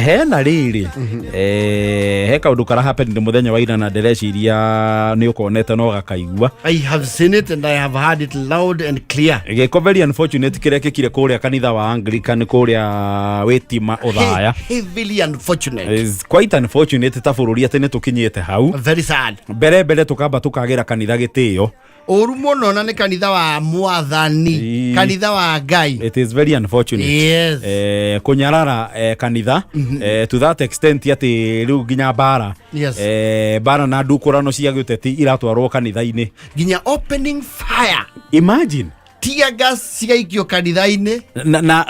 Hena rĩrĩ, he kaũndũ karahapenire mũthenya wa ira na ndĩreciria nĩ ũkonete no gakaigua. I have seen it and I have heard it loud and clear. Gĩko very unfortunate kĩrekĩkire kũrĩa kanitha wa Anglican kũrĩa Wĩtima Ũthaya. Heavily unfortunate. Is quite unfortunate ta bũrũri atĩ nĩ tũkinyĩte hau. Very sad. Mbere mbere tũkamba tũkagĩra kanitha gĩtĩo. Ũru mũno, na nĩ kanitha wa Mwathani. Kanitha wa Ngai. It is very unfortunate. Kũnyarara kanitha to that extent atĩ rĩu nginya mbara mbara na ndukũrano cia gĩũteti iratwarwo kanitha-inĩ. Nginya opening fire. Imagine. Tear gas cigaikio kanitha-inĩ. Na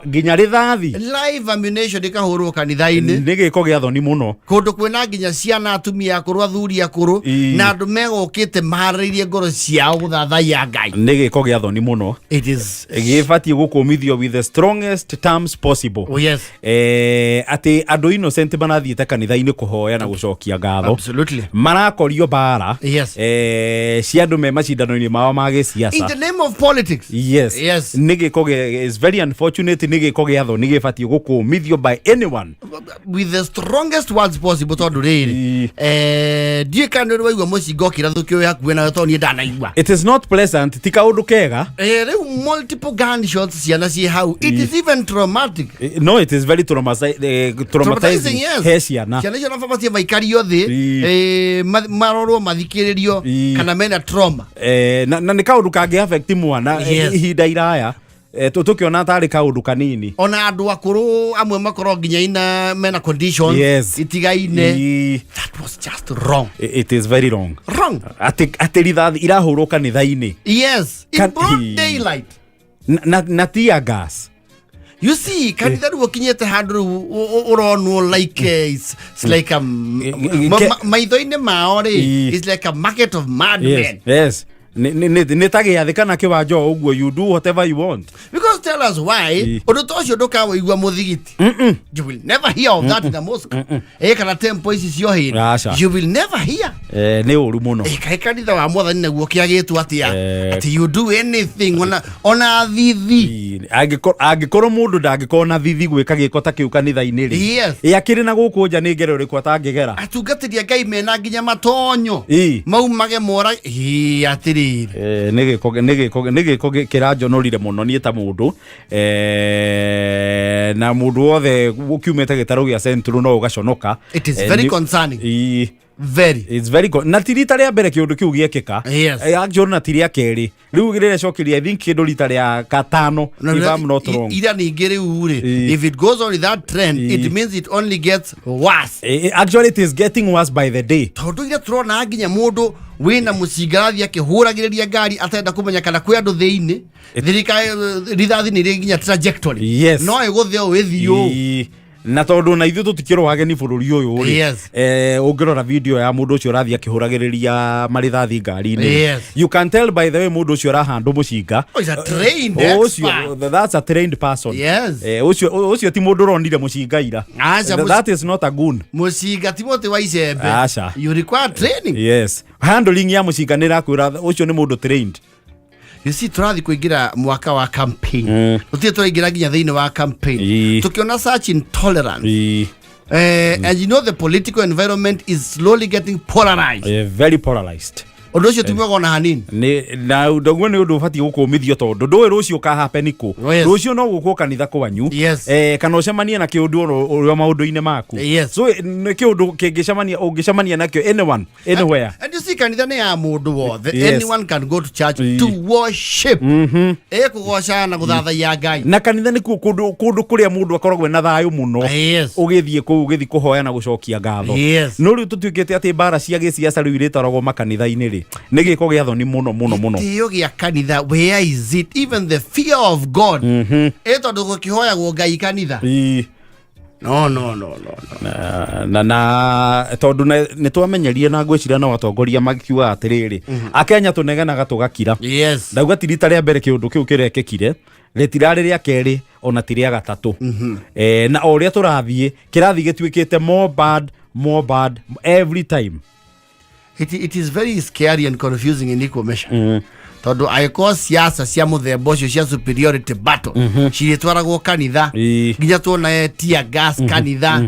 nginya rithathi. Live ammunition ikahũrwo kanitha-inĩ. Nĩ gĩko gĩa thoni mũno. Kũndũ kwĩna nginya ciana, atumia akũrũ, athuri akũrũ, na andũ megũkĩte maharĩrĩirie ngoro ciao gũthathaiya Ngai. Nĩ gĩko gĩa thoni mũno. It is. Gĩbatiĩ gũkũmithio with the strongest terms possible. Oh, yes. Atĩ andũ innocent marathiĩte kanitha-inĩ kũhoya na gũcokia ngatho marakorio mbara cia andũ me macindano-inĩ mao ma In gĩciaca. the name of politics. Yes. Nĩ gĩko is very unfortunate, nĩ gĩko gĩa thoni gĩbatiĩ gũkũmithio by anyone. With the strongest words possible, tondũ rĩrĩ, ndiũĩ kana nĩ waigua mũcinga ũkĩrathũkio wĩ hakuhĩ nawe, tondũ niĩ ndanaigua. It is not pleasant, ti kaũndũ kega. Rĩu multiple gunshots, ciana ciĩ hau, it is even traumatic. No, it is very traumatizing he ciana. Ciana icio nababatie maikario thĩ, marorwo, mathikĩrĩrio kana mena trauma. Na nĩ kaũndũ kangĩ affect mwana ihinda iraya. Tũkĩona tarĩ kaũndũ kanini. Ona andũ akũrũ amwe makorwo nginya ina mena conditions itigaine. That was just wrong. It is very wrong. Wrong. Atĩ rithathi irahũrwo kanitha-inĩ. Yes, in broad daylight. Na tear gas. You see, kanitha rĩu ũkinyĩte handũ rĩu ũronwo like it's like a maitho-inĩ mao rĩ, it's like a market of madmen. Yes, nĩ ta gĩathĩ kana kĩwanja o ũguo, you do whatever you want. Because tell us why ũndũ ta ũcio ndũkawaigua mũthigiti. You will never hear of that in a mosque kana temple ici ciohĩndĩ. Aca. You will never hear. Nĩ ũru mũno. Kaĩ kanitha wa Mwathani naguo kĩagĩtwo atĩa atĩ you do anything, ona thithi? Angĩkorwo mũndũ ndangĩkorwo na thithi gwĩka gĩko ta kĩu kanitha-inĩ rĩ, ĩ akĩrĩ na gũkũ nja nĩ ngero ĩrĩkũ atangĩgera? Atungatĩri a Ngai mena nginya matonyo maumage mora ĩ atĩrĩrĩ. Nĩ gĩko kĩranjonorire mũno niĩ ta mũndũ, na mũndũ wothe ũkiumĩte gĩtarũ gĩa Central no ũgaconoka. It is very concerning. Very. It's very na ti rita rĩa mbere kĩũndũ kĩu gĩekĩka. Actually, na ti rĩa kerĩ rĩu rĩrecokeria, I think kĩndũ rita rĩa katano, if I'm not wrong. Ira ningĩ rĩu rĩ, if it goes on with that trend, it means it only gets worse. Actually, it is getting worse by the day. Tondũ ira tũrona nginya mũndũ wĩna mũcinga arathiĩ akĩhũragĩrĩria ngari atarenda kũmenya kana kwĩ andũ thĩinĩ. Thirikari, rithathi nĩ rĩ nginya trajectory. No ĩgũthe ũũ ĩthiĩ ũũ. Na tondũ na ithuĩ tũtikĩrwo ageni bũrũri ũyũ rĩ, ũngĩrora video ya mũndũ ũcio ũrathiĩ akĩhũragĩrĩria marĩthathi ngari-inĩ, you can tell by the way mũndũ ũcio arahandũ mũcinga. Oh, he's a trained Ũcio expert. that's a trained person. Ũcio ti mũndũ ũronire mũcinga ira. Aca, That is not a gun. Mũcinga ti mũtĩ wa icembe. Aca. You require training. Yes, handling ya mũcinga nĩ ĩrakwĩra ũcio nĩ mũndũ trained. You see, tũrathiĩ kũingĩra mwaka wa campaign. Tũtirĩ tũraingĩra nginya thĩinĩ wa campaign tũkĩona such intolerance. And you know the political environment is slowly getting polarized. Very polarized. Ũndũ ũcio ti mwega ona hanini. Nĩ na ndaguo nĩ ũndũ ũbatiĩ gũkũmithio tondũ ndũĩ rũciũ ũkahappen kũ. Rũciũ no gũkwo kanitha kwanyu kana ũcemanie na kĩũndũ ũrĩa maũndũ-inĩ maku. So nĩ kĩũndũ kĩngĩcemania, ũngĩcemania nakĩo anyone, anywhere. And you see, kanitha nĩ ya mũndũ wothe. Anyone can go to church to worship, kũgoca na gũthathaiya Ngai. Na kanitha nĩkuo kũndũ kũrĩa mũndũ akoragwo na thayũ mũno. Ũgĩthiĩ kũu ũgĩthiĩ kũhoya na gũcokia ngatho. No rĩu tũtuĩkĩte atĩ mbara cia gĩciaca rĩu irĩtaragwo makanitha-inĩ rĩ, nĩ gĩko gĩa thoni mũno mũno mũno. Gĩtĩo gĩa kanitha, where is it? Even the fear of God, tondũ gũkĩhoyagwo Ngai kanitha. No, no, no, no, no. Na tondũ nĩ twamenyerie na ngwĩciria no atongoria makiuga atĩrĩrĩ, Akenya tũnegenaga tũgakira. Ndauga ti rita rĩa mbere kĩũndũ kĩu kĩrekĩkire, rĩtirarĩ rĩa kerĩ, ona ti rĩa gatatũ. Na o ũrĩa tũrathiĩ kĩrathiĩ gĩtuĩkĩte more bad, more bad every time. It is very scary and confusing in equal measure. Tondũ angĩkorwo siasa cia mũthemba ũcio cia superiority battle cirĩtwaragwo kanitha, nginya tuona tear gas kanitha.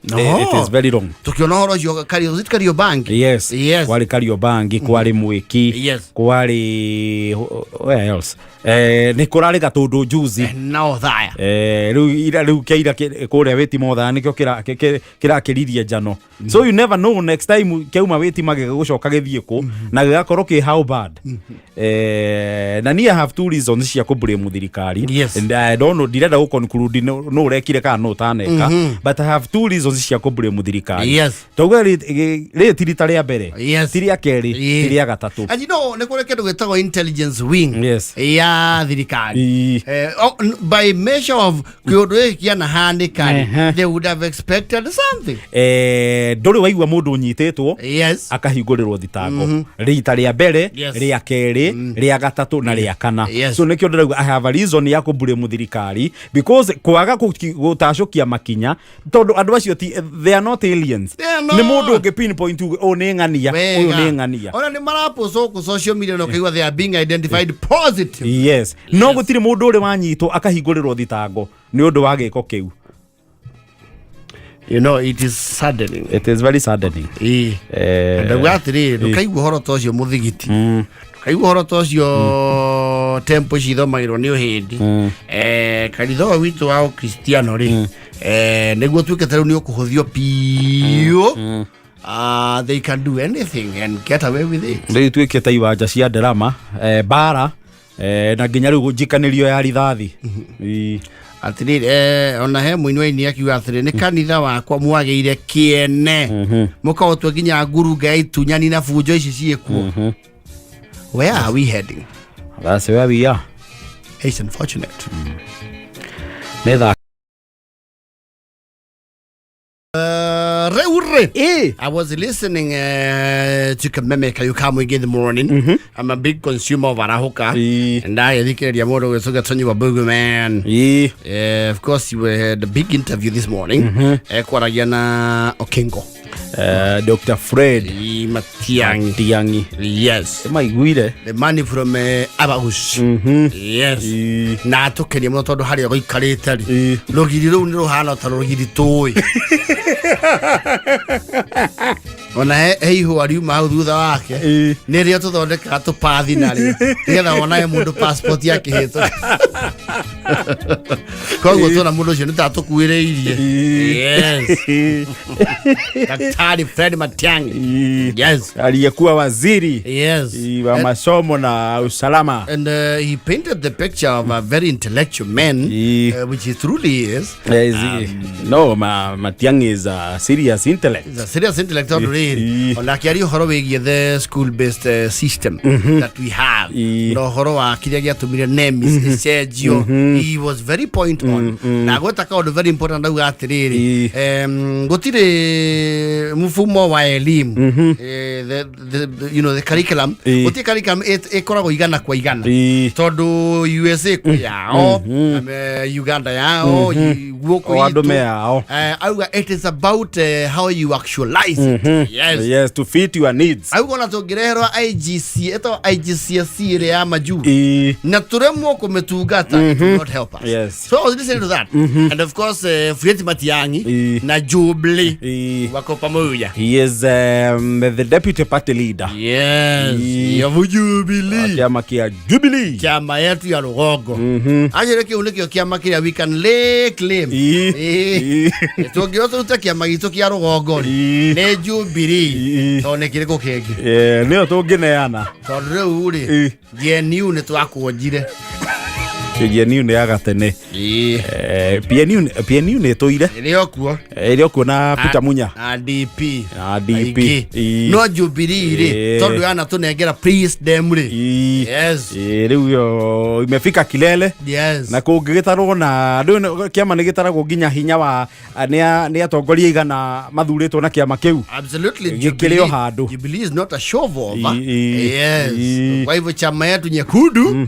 No. It is very wrong. Tukiona ũhoro ũcio was it Kariobangi? Yes. Yes. Kwarĩ Kariobangi, kwarĩ Mwĩki, kwarĩ where else? Nĩ kũrarĩ Gatũndũ juzi. Na Othaya. Rĩu ira rĩu kĩaira kũrĩa wĩtima Othaya nĩkĩo kĩrakĩririe njano. So you never know, next time kĩauma wĩtima gĩgũcoka gĩthiĩ kũ na gĩgakorwo kĩ how bad. Na niĩ I have two reasons cia kũ blame thirikari. And I don't know, ndirenda gũ conclude nũ ũrekire kana nũ ũtaneka, but I have two reasons cia kũ blame thirikari. Tauga rĩ ti rita rĩa mbere, ti rĩa kerĩ, ti rĩa gatatũ. And you know, nĩ kũrĩ kĩndũ gĩtagwo intelligence wing ya thirikari. Oh, by measure of kĩũndũ gĩkĩ kĩanahanĩka, they would have expected something. Ndũrĩ waigua mũndũ ũnyitĩtwo akahingũrĩrwo thitango rita rĩa mbere, rĩa kerĩ, rĩa gatatũ na rĩa kana. So nĩkĩo ndĩrauga I have a reason ya kũ thirikari, because kwaga gũtacũkia makinya, tondũ andũ acio ti, they are not aliens. They are not. Nĩ mũndũ ũngĩ pinpoint uge ũyũ nĩ ng'ania, ũyũ nĩ ng'ania. Ona nĩ marapost gũkũ social media na ũkaigua they are being identified positive. Yes, no gũtirĩ mũndũ ũrĩ wanyitwo akahingũrĩrwo thitango nĩ ũndũ wa gĩko kĩu. You know, it is saddening. It is very saddening. Ndauga atĩrĩrĩ, ndũkaigua ũhoro ta ũcio mũthigiti, ndũkaigua ũhoro ta ũcio temple cithomagĩrwo nĩ ũhĩndĩ. Kanitha ũyũ witũ wa ũkristiano rĩ, nĩguo tuĩke ta rĩu nĩ ũkũhũthio biũ. Ah, they can do anything and get away with it. Rĩu ituĩkĩte iwanja cia nderama, mbara, na nginya rĩu njikanĩrio ya rithathi. Atĩrĩrĩ, ona he mũini waini akiuga atĩrĩ, nĩ kanitha wakwa mwagĩire kĩene, mũkahotwo nginya ngurunga ya itunyani na bunjo ici ciĩkuo. Where are we heading? That's where we are. It's unfortunate. Nĩ thaa Rĩu rĩ, ĩ I was listening to Kameme Kayuka Muingĩ in the morning. I'm a big consumer of Arahuka. And I thikĩrĩria mũndũ gwĩcoka Tony Wabugu man. Of course, we had a big interview this morning. Kwaragia na Okingo. Dr. Fred Matiang'i. Matiang'i. Yes. Maiguire. The money from Abahus. Yes. Na atũkenia mũno tondũ harĩa gũikarĩte rĩ, rũgiri rũu nĩ rũhana ta rũgiri tũĩ ona he ihũa riuma hau thutha wake, nĩrĩo tũthondekaga tũpathi narĩo nĩgetha wonae mũndũ passport yakĩhĩtũka. Koguo tuona mũndũ ũcio nĩ ta tũkuĩrĩirie. Yes, Daktari Fred Matiang'i. Yes. Aliyekuwa waziri wa masomo na usalama. And he painted the picture of a very intellectual man, which he truly is. No, Matiang'i is a serious intellect. He's a serious intellect tondũ rĩrĩ, ona akĩaria ũhoro wĩgiĩ the school based system that we have na ũhoro wa kĩrĩa gĩatũmire NEMIS ĩcenjio, he was very point on na gweta kaũndũ very important, auga atĩrĩrĩ, gũtirĩ mfumo wa elimu, the curriculum, gũtirĩ curriculum ĩkoragwo igana kwa igana, tondũ USA kwĩ yao, Uganda yao, gũkũ O andũ itũ. Me yao. Auga it is about how you actualize it. Yes. Yes, to fit your needs. Auga ona tũngĩreherwo IGC, ĩtagwo IGCSE ĩrĩa ya majuu, na tũremwo kũmĩtungata, it will not help us. So I was listening to that and of course Fred Matiang'i na Jubilee wako pamoja. He is the deputy party leader. Yes, ya Jubilee. Chama kia Jubilee. Chama yetu ya rũgongo anjĩre kĩu nĩkĩo kĩama kĩrĩa we can lay claim. Tũngĩrwo tũrute kĩama gitũ kĩa rũgongo rĩ, nĩ Jubilee. Tondũ nĩ kĩrĩkũ kĩngĩ? Nĩyo tũngĩneana. Tondũ rĩu rĩ, GNU nĩ twakũnjire. GNU nĩ ya gatene. PNU, PNU nĩ ĩtũire. Ĩrĩ o kuo. Ĩrĩ o kuo na Peter Munya. Na DP. Na DP. Aingĩ. No Jubilee rĩ, tondũ yanatũnengera dem rĩ. Yes. Rĩu yo imefika kilele. Na kũngĩgĩtarwo na rĩu kĩama nĩ gĩtaragwo nginya hinya wa nĩ atongoria igana mathurĩtwo na kĩama kĩu. Absolutely. Gĩkĩrĩ o handũ. Jubilee is not a shovel. Yes. Kwa hivyo chama yetu nyekundu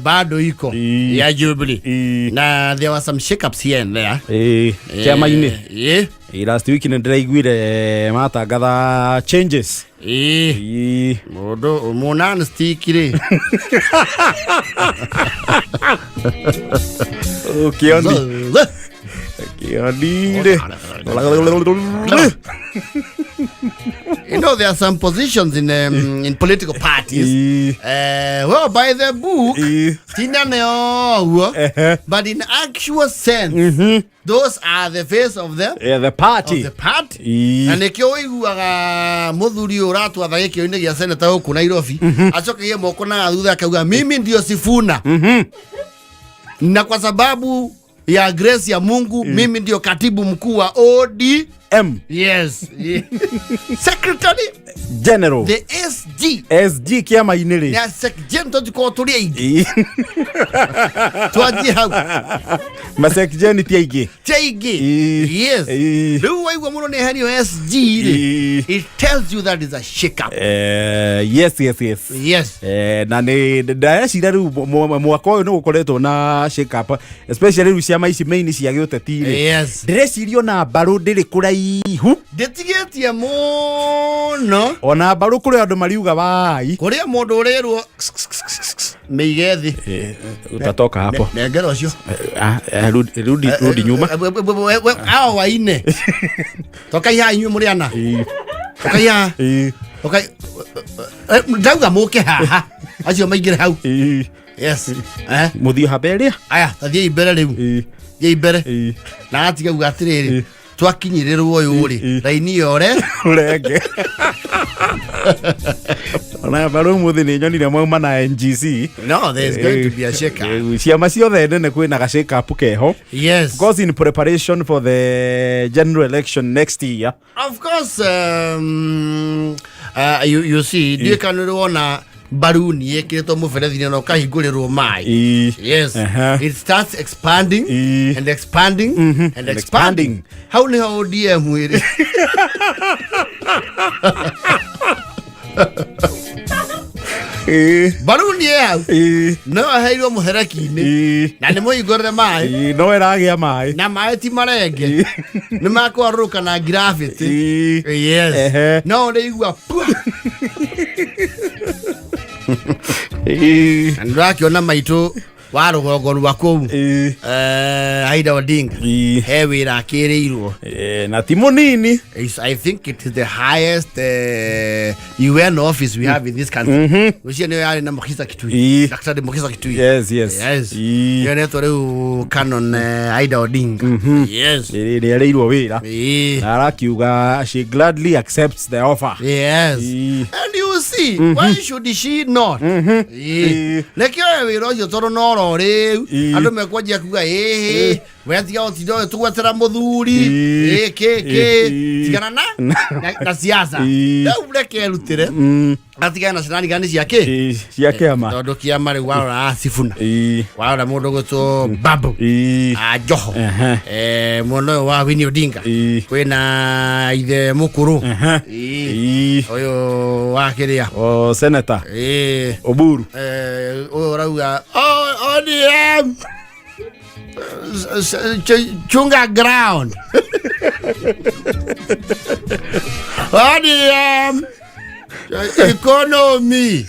bado iko. political ya Jubilee. Na there were some shake-ups here and there. Kĩama-inĩ. Eh. Last week nĩ ndĩraiguire matangatha changes. Mũndũ mũnan stick rĩ. Kĩoni kĩoni rĩ. You know, there are some positions in political parties. Well, by the book, tina nĩ ũguo, but in actual sense, those are the face of the Yeah, the party. Of the party. Na nĩkĩo ũiguaga mũthuri ũyũ ũratwatha gĩkĩo-inĩ gĩa seneta gũkũ Nairobi acokagie moko na thutha akauga, "Mimi ndio Sifuna, na kwa sababu ya grace ya Mungu mimi ndio katibu mkuu wa OD M. Yes, secretary General. The SG. SG kĩama-inĩ rĩ. Na secgen tũtikorwo tũrĩ aingĩ, twanjie hau. Masekjeni ti aingĩ. Ti aingĩ. Yes. Rĩu waigua mũno nĩ eherio SG rĩ, it tells you that is a shake up. Yes. Yes. Na nä ndeciria rä u mwaka å yå nä gå koretwo na shake up, especially rä u ciama ici main cia gä å teti rä. Ndĩreciria ona mbarũ ndĩrĩ kũraihu. Ndĩtigĩtie mũno. Ona mbarũ kũrĩ andũ mariuga wai. Kũrĩa mũndũ ũrĩrwo mĩige thĩ. Utatoka hapo. Nengera ũcio. Ah, rudi, rudi, rudi nyuma. Ao waine tokai haha inyuĩ mũrĩ ana. Tokai haha. Tokai ndauga mũke haha, acio maingĩre hau. Yes. Mũthiĩ haba ĩrĩa. Aya, ta thiĩi mbere rĩu. Thiĩi mbere. Na atiga uga atĩrĩrĩ, twakinyĩrĩrwo ũyũ rĩ, raini yore. Ũrenge ona mbarũ ũmũthĩ nĩ nyonire mwauma na NGC. No, there is going to be a shaker. Ciama ciothe nene kwĩna ga shake up keho. Because in preparation for the general election next year. Of course, you see, ndiũĩ kana nĩ wona baruni ĩkĩrĩtwo mũberethi-inĩ na ũkahingũrĩrwo maĩ. Yes. It starts expanding and expanding and And expanding. Expanding. Hau nĩho ODM ĩrĩ. Baruni ĩ hau. No aheirwo mũhereki-inĩ na nĩ mũhingũrĩre maĩ. No ĩragĩa maĩ. Na maĩ ti marenge, nĩ makwarũrũka na gravity. Yes. No ũrĩigua pua. Na nĩndĩrakĩona maitũ wa rũgongo rwa kũu, Aida Odinga, he wĩra akĩrĩirwo. Na ti mũnini. I think it is the highest UN office we have in this country. Ũcio nĩyo yarĩ na Mukhisa Kitui. Daktari Mukhisa Kitui. Yes. Yes. Yonetwo rĩu Canon Aida Odinga. Yes. Nĩ erĩirwo wĩra. Na arakiuga she gladly accepts the offer. And you see, why should she not? Reke oe wĩra ũcio tondũ noro rĩu andũ mekwanjia kuga ĩhĩ wetiga ũtinda ũyũ tũgwetera mũthuri ĩ kĩ kĩ tigana na siasa. Rĩu reke erutĩre atigane na shenanigans cia kĩ. Cia kĩama. Tondũ kĩama rĩu warora Sifuna, warora mũndũ gwĩtwo Babu, a Joho, mwena ũyũ wa Winnie Odinga, kwĩna ithe mũkũrũ. Ũyũ wa kĩrĩa. O senator Oburu. Ũyũ ũrauga, "Oh, ODM, chunga ground, ODM economy."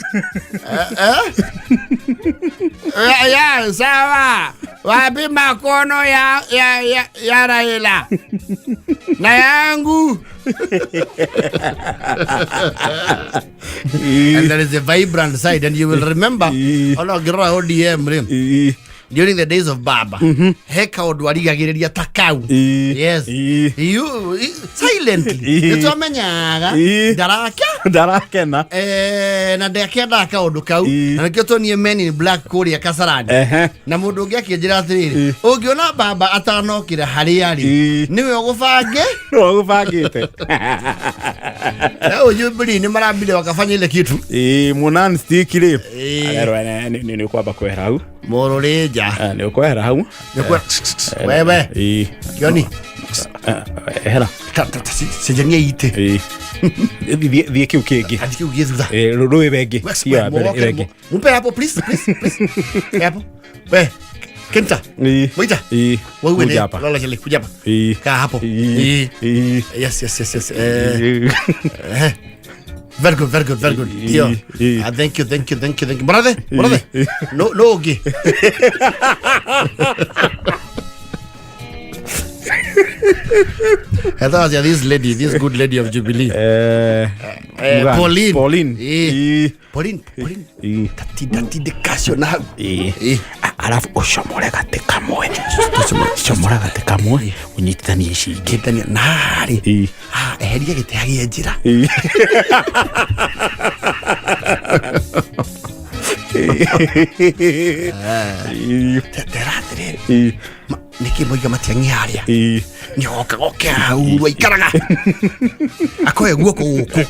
Ya sawa, wapi makono ya Raila na yangu? And there is a vibrant side, and you will remember ona ũngĩrora ODM rĩ, during the days of Baba, he kaũndũ arigagĩrĩria ta kau. Yes. You, silently nĩ twamenyaga ndarake Ndarakena. Na ndakĩendaga kaũndũ kau. Na nĩkĩo tuonie Men in Black kũrĩa Kasarani. Na mũndũ ũngĩ akĩnjĩra atĩrĩrĩ, ũngĩona baba atanokĩra harĩa rĩ, nĩwe ũgũbange. Nĩwe ũgũbangĩte. Rĩu Jubilee nĩ marambire wakafanya ile kitu. Mũnan stick rĩ. Ĩĩ. Arerwo nĩ ũkwamba kwehera hau. Mũrũrĩ nja. Nĩ ũkwehera hau. Wewe. Kioni. Ehera. Cenjania itĩ. Thiĩ kĩu kĩngĩ. Ati kĩu gĩ thutha. Eh, rũĩ wengĩ. Hiyo ya mbere ĩrengĩ. Mpe hapo, please, please, please. Hapo. We, Kenta. Ii. Mwita. Ii. Wewe Kuja ne. hapa. Lola chale, kuja hapa. Ii. Kaa hapo. Ii. Ii. Ii. Yes. Eh, Ii. eh. Very good, very good, very good. Ii. Hiyo. Ii. Ah, thank you, thank you, thank you, thank you. Brother, brother. No, no, okay. I thought yeah, this lady, this good lady of Jubilee. Eh, Eh, Mugani. Pauline. Pauline. Ii. Ii. Pauline, Pauline. Ii. Tatida tinde kasio na hau. Ii. Ii. Arabu ũcomore gatĩ kamwe, comora gatĩ kamwe ũnyitithanie ici ingĩ. Kĩtania narĩ. Ii. Ah, eheria gĩtĩ hagĩe njĩra. Ii. Ii. Tera atĩrĩrĩ. Ii. Nĩkĩ moiga matiang'i harĩa? Ii. Nĩ oka goke hau aikaraga. Akoe guoko gũkũ.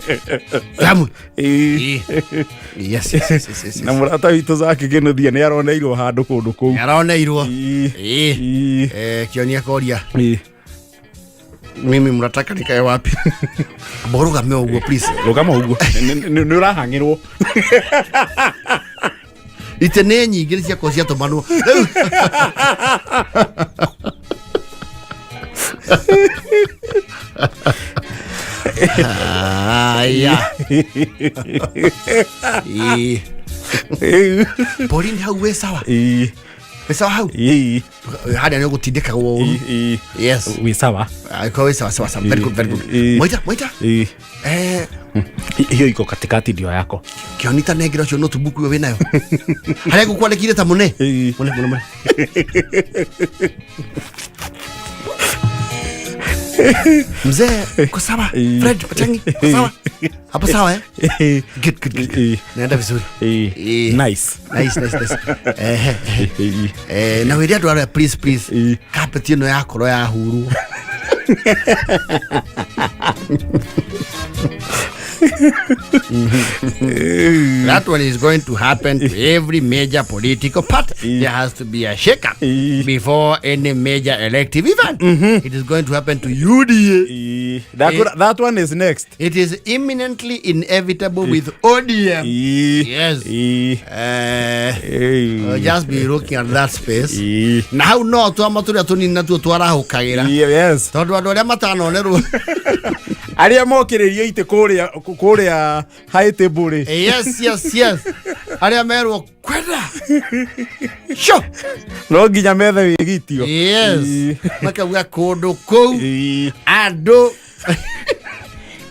Ramu. Ii. Yes. Na mũrata witũ Zaki Kĩnuthia nĩ aroneirwo handũ kũndũ kũu. Aroneirwo. Ii. Ii. Ii. Eh, kionia koria. Ii. Mimi mnataka nikae wapi? Borugame ũguo, please. Rũgama ũguo nĩ ũrahang'ĩrwo. Ite nĩ nyingĩ nĩ ciakorwo ciatũmanwo. Rĩu Aya. Ii. Pauline hau wĩ sawa? Ii. Wĩ sawa hau? Ii. Harĩa nĩ ũgũtindĩkagwo ũru. Ii. Yes. Wĩ sawa. Kwa wĩ sawa, sawa, sawa. Very good, very good. Ii. Moita, moita. Ii. Eh, Hiyo iko katikati ndio yako. Kĩonita nengera ũcio notebook ĩyo wĩnayo. Harĩa ngũkwandĩkire ta mũne. Ii. Mũne, mũne, mũne. Mzee, uko sawa? Ii. Fred, Matiang'i, uko sawa? Hapo sawa eh? Ii. Good, good, good. Ii. Naenda vizuri. Ii. Ii. Nice. Nice, nice, nice. Eh, eh. Ii. Eh, na wĩre andũ arĩa, please, please. Ii. Carpet ĩno yakorwo yahurwo. That one is going to happen to every major political party. There has to be a shake-up Ii. before any major elective event. It is going to happen to UDA. Ii. That one is next. It is imminently inevitable with ODM. Ii. Yes. Ii. Just be looking at that space. Ii. Na hau no twama tũrĩa tũnini natuo twarahũkagĩra. Ii, yes. Tondũ andũ arĩa matanonerwo. Arĩa mokĩrĩrio itĩ kũrĩa kũrĩa high table rĩ. Yes. Arĩa merwo kwenda. Sure. No nginya methe wĩgitio. Yes. Ii. Makauga kũndũ kũu Ii. andũ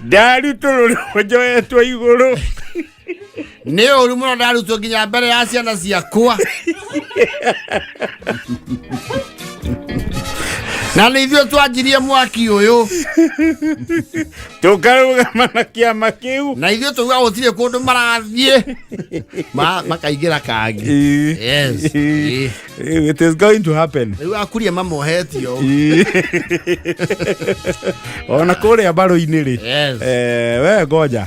Ndarutũrũrwo njoetwo igũrũ. Nĩ ũru mũno ndarutwo nginya mbere ya ciana ciakwa. Na nĩ ithuĩ twanjirie mwaki ũyũ. Tũkarũgama na kĩama kĩu. Na ithuĩ tauga gũtirĩ kũndũ marathiĩ. Makaingĩra kangĩ. Ii. Yes. Ii. Ii. It is going to happen. Rĩu akuria mamohetio. Ii. Ona kũrĩa mbarũ-inĩ rĩ. Yes. Eh, we ngoja.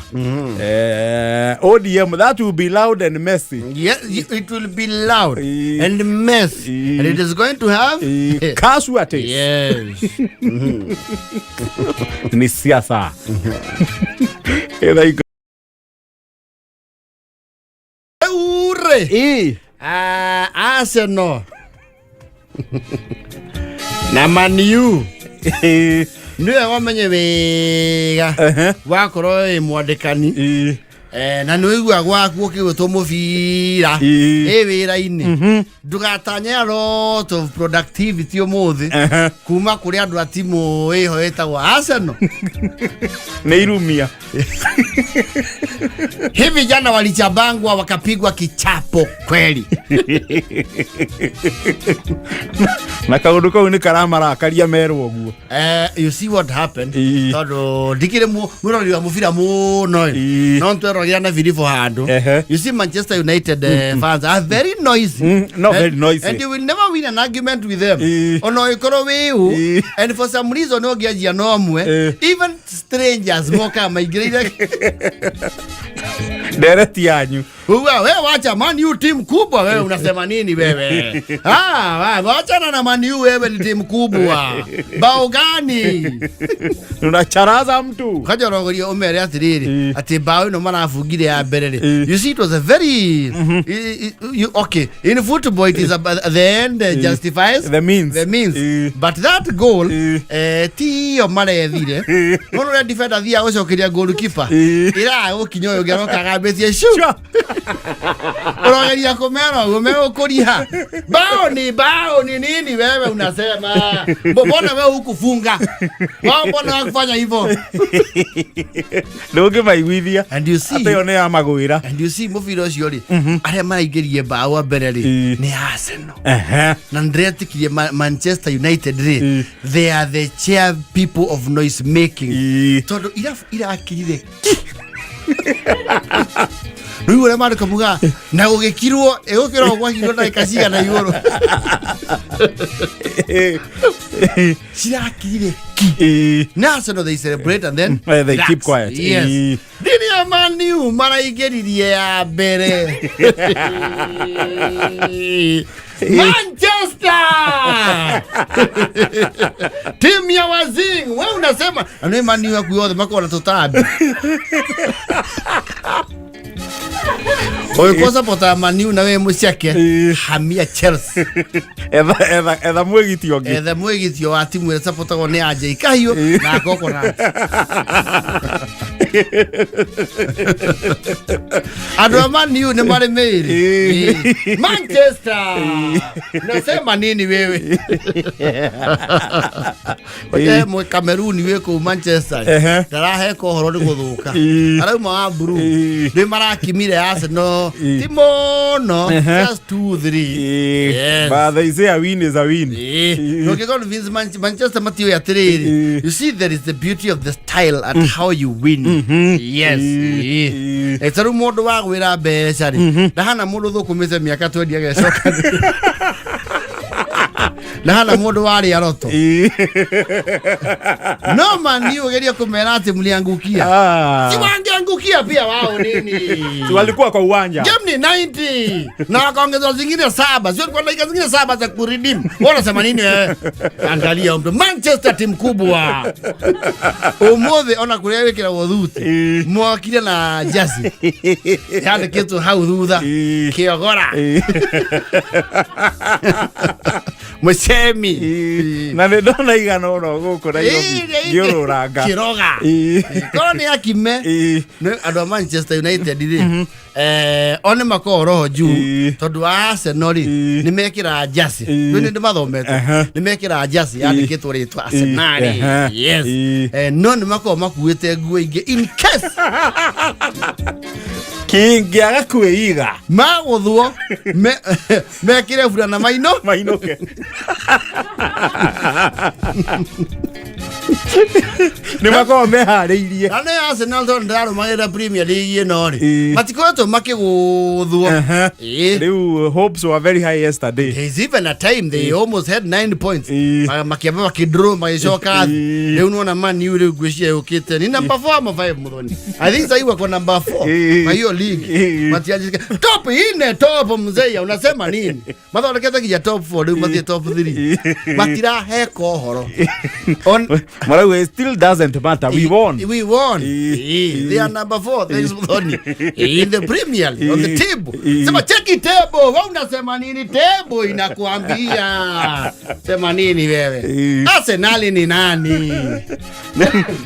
Eh, ODM, that will be loud and messy. Yes, it will be loud Ii. and messy. Ii. And it is going to have Ii. Casualties. Yes. Ni siasa. Ĩtha Ure. Ii. Ah, Arsenal na Man U. Ii. Nĩ wega ũmenye wega Ehe. wakorwo wĩ mwandĩkani. Ii. Eh, na nĩ ũigua gwaku ũkĩgwĩtwo mũbira Ii. ĩ wĩra-inĩ, ndũgatanye a lot of productivity ũmũthĩ Ehe. kuma kũrĩ andũ a timu ĩho ĩtagwo Arsenal. Nĩ irumia. Hivi jana walichabangwa wakapigwa kichapo kweli. Na kaũndũ kau nĩ karamarakaria merwo ũguo. Eh, you see what happened? Ii. Tondũ ndikĩrĩ mwĩroreri wa mũbira mũno Ii. no ntweroragĩra na biribũ handũ. Ehe. You see, Manchester United fans are very noisy. No, very noisy. And you will never win an argument with them. Ii. Ona ũngĩkorwo wĩ ũ. Ii. And for some reason ũngĩanjia na ũmwe, Ii. even strangers mokaga maingĩrĩire Ndereti yanyu. Uwa, wewe wacha Man U timu kubwa wewe unasema nini wewe? Ah, wachana na Man U wewe ni timu kubwa. Bao gani? Unacharaza mtu. Kajorogoria umere atiriri ati bao ino marabungire ya mbere ri. You see, it was a very you, okay, in football it is about the end justifies the means. The means. But that goal tiyo marethire no ũrĩa defender athiaga gũcokeria goalkeeper ĩraga gũkinya ũyũ ũngĩ aroka agambĩtie shu. Ũrogeria kũmera ũguo megũkũriha bao ni bao ni nini wewe unasema? Mbona wewe hukufunga wao? Mbona wakufanya hivyo? Ndũngĩmaiguithia. And you see, atĩ ĩyo nĩ ya magwĩra. And you see, mũbira ũcio rĩ, arĩa maraingĩrie bao wa mbere rĩ nĩ Arsenal. Na ndĩretĩkirie Manchester United rĩ, they are the chair people of noise making, tondũ irabu irakirire ki rĩu ũrĩa mandĩko muga na gũgĩkirwo ĩgũkĩrwo gwakirwo ndagĩka cigana igũrũ cirakirire ki. Na Arsenal, they celebrate and then They relax. Keep quiet. Yes. Rĩrĩa Man U maraingĩririe ya mbere, Manchester, timu ya wazing, we unasema na nĩ Man U aku yothe makoragwo na tũtambi. Ũgĩkorwo supporter Man U na wĩ mũceke, hamia Chelsea. Etha mwĩgiti ũngĩ. Etha mwĩgitio wa timu ĩrĩa supportagwo nĩ Anjei Kahiũ na Coconut. Andũ a Man U nĩ marĩ mĩĩrĩ. Manchester, nasema nini wewe? Oye, mwe Cameroon wĩ kũu Manchester ndaraheka ũhoro nĩ gũthũka. Arauma wa blue. Nĩ marakimire Arsenal ti mũno, just 2-3. Yes. But they say a win is a win. Ndũngĩ convince Manchester matiũĩ atĩrĩrĩ, you see, there is the beauty of the style and how you win. Yes. Ta rĩu mũndũ wa gwĩra mbeca rĩ, ndahana mũndũ thũkũmĩte mĩaka 20 agecoka, ndahana mũndũ warĩa roto. No Man U ũgeria kũmera atĩ mliangukia. Si wangeangukia pia wao nini? Si walikuwa kwa uwanja. Game ni 90 na wakaongezwa zingine saba, sio kwa dakika zingine saba za kuredeem. Wewe unasema nini wewe? Angalia mtu Manchester, timu kubwa. Umuthi ona kuria wikiragwo thuti mwokire na jasi yandĩkĩtwo hau thutha kĩogora mũcemi. Na nĩ ndona igana ũno gũkũ Nairobi ngĩũrũranga. Kĩroga. Korwo nĩ akime nĩ andũ a Manchester United rĩ, o nĩ makoragwo roho juu tondũ wa Arsenal rĩ, nĩ mekĩraga jasi rĩu nĩ mathomete, nĩ mekĩraga jasi yandĩkĩtwo rĩtwa Arsenal. Yes. No nĩ makoragwo makuĩte nguo ingĩ in case Kĩngĩaga kwĩiga magũthwo mekĩre burana maino mainũke nĩ makoragwo meharĩirie. Na nĩ Arsenal tondũ ndĩrarũmagĩrĩra Premier League ĩno rĩ, matikoretwo makĩgũthwo. Rĩu hopes were very high yesterday. There is even a time they almost had 9 points. Makiamba makidraw magĩcoka thĩ. Rĩu nĩwona Man U rĩu ngwĩciria yũkĩte ni number 4 ama 5, Muthoni. I think sahii wako number 4 kwa hiyo league. Matianjike top ine, top mzee, unasema nini? Mathondekete nginya top 4, rĩu mathiĩ top 3. Matiraheka ũhoro. Marauga it still doesn't matter, we won. We won. They are number 4. Thanks, Muthoni. In the Premier League, on the table. Sema cheki table. Wewe unasema nini? Table inakuambia. Sema nini wewe? Arsenal ni nani?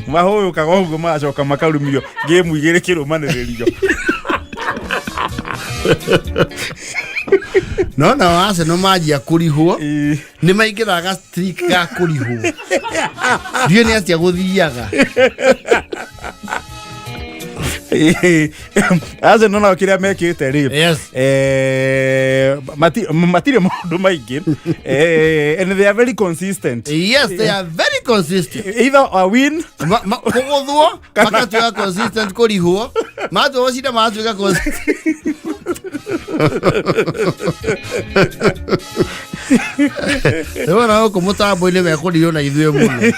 Mahũyũkaga ũguo magacoka makarumio ngĩmu igĩrĩ kĩrũmanĩrĩrio. No na Arsenal manjia kũrihwo nĩ maingĩraga streak ga kũrihwo. Ndiũĩ nĩ atĩa gũthiaga. Arsenal nao kĩrĩa mekĩte rĩ, matirĩ maũndũ maingĩ, and they are very consistent. Yes, they are very consistent. Either a win Kũgũthwo magatuĩka consistent, kũrihwo matua gũcinda magatuĩka consistent. Rĩu ona gũkũ mũtambo-inĩ mekũrirwo na ithuĩ mũno.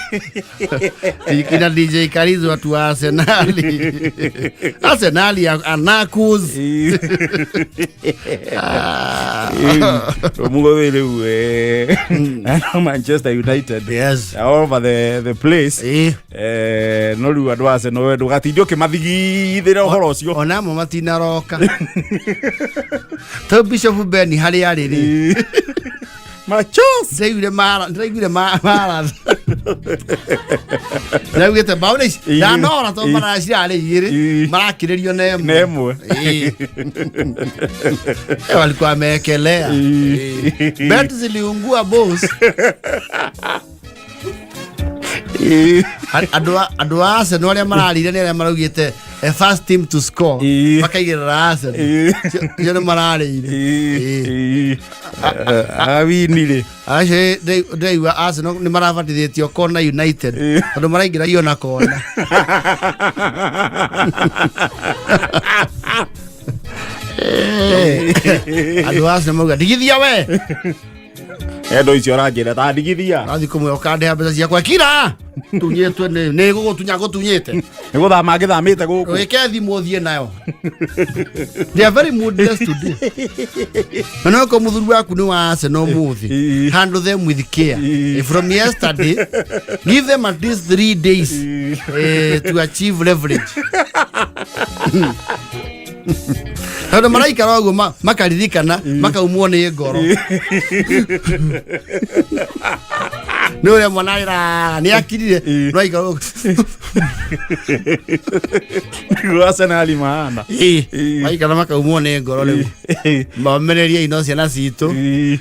Kina DJ Karizu watu wa Arsenali. Arsenali ya Anakus. Mũgũthĩ rĩu Manchester United all over the place. No rĩu andũ a Arsenal we ndũgatinde ũkĩmathigithĩra ũhoro ũcio. Ona amwe matinaroka. To Bishop Ben harĩa arĩ rĩ. Machos. Ndĩraiguire mara, ndĩraiguire mara. Ndĩraugĩte mbaũ nĩ ici. Ndanora tondũ mara cirarĩ igĩrĩ. Marakĩrĩrio na ĩmwe. Na ĩmwe. Walikuwa wameekelea. Bet ziliungua boss. Andũ a Arsenal arĩa mararire nĩ arĩa maraugĩte first team to score. Makaigĩrĩra Arsenal. Cio nĩ mararĩire. Awini rĩ. Acio ndĩraigua Arsenal nĩ marabatithĩtio Kona United tondũ maraingĩragio na kona. Andũ a Arsenal mauga ndigithia we. Endo icio ũranjĩra ta ndigithia. Rathiĩ kũmwe ũkandĩha mbeca ciakwa kira tunyĩtwe nĩ gũgũtunya ngũtunyĩte. Nĩ gũthama ngĩthamĩte gũkũ. Wĩke thimũ ũthiĩ nayo. They are very moodless today. Na no ko mũthuri waku nĩ wa Arsenal ũmũthĩ. Handle them with care. From yesterday, give them at least 3 days to achieve leverage. Tondũ maraikara ũguo makaririkana makaumwo nĩ ngoro. Nĩ ũrĩa mwana arĩraga nĩ akirire no aikara ũguo. Nĩguo Arsenal mahana. Maikara makaumwo nĩ ngoro rĩu. Momererie ino ciana citũ.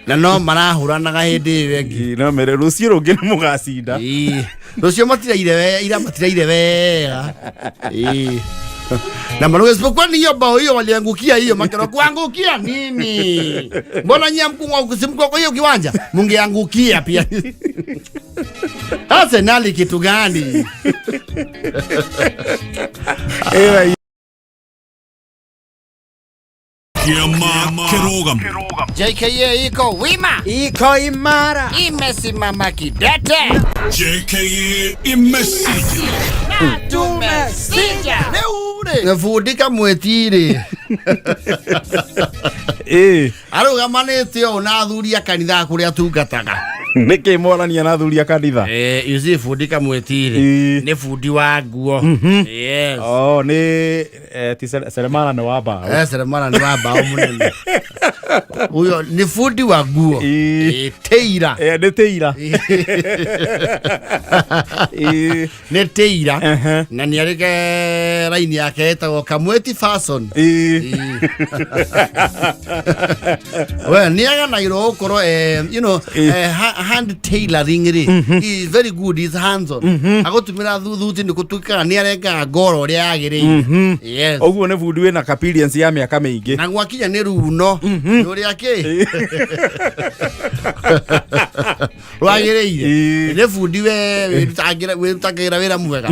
Na no marahũranaga hĩndĩ ĩyo ĩngĩ. No mere rũciũ rũngĩ nĩ mũgacinda. Rũciũ matiraire we, ira matiraire wega. Na maruga isipokuwa ni hiyo bao hiyo waliangukia hiyo makero kuangukia nini? Mbona nyie mkuu simko kwa hiyo kiwanja? Mungeangukia pia. Arsenal kitu gani? Kiama Kirogam. JKA iko wima, iko imara, imesimama kidete. JKA imesija. Tumesija. Leo bundi kamwetiri arũgamanĩte ũũ na athuri a kanitha kũrĩa atungataga. Nĩkĩ morania na athuri a kanitha? You see, bundi kamwetiri nĩ bundi wa nguo. Yes. Oh, nĩ ti seremala nĩ wa mbaũ. Seremala nĩ wa mbaũ mũnene. Huyo nĩ bundi wa nguo. Teira. Nĩ teira. Nĩ teira. Na nĩ arĩ raini yake ĩtagwo Kamweti Fashion. We nĩ aganagĩrwo gũkorwo you know, hand tailoring rĩ. He is very good, he is hands on. Agũtumĩra thuthuti nĩ gũtuĩkaga nĩ arengaga ngoro ũrĩa yagĩrĩire. Yes. Ũguo nĩ bundi wĩna experience ya mĩaka mĩingĩ. Na gwakinya nĩ runo. Nĩ ũrĩa kĩ? Rwagĩrĩire. Nĩ bundi we wĩrutagĩra wĩra mwega.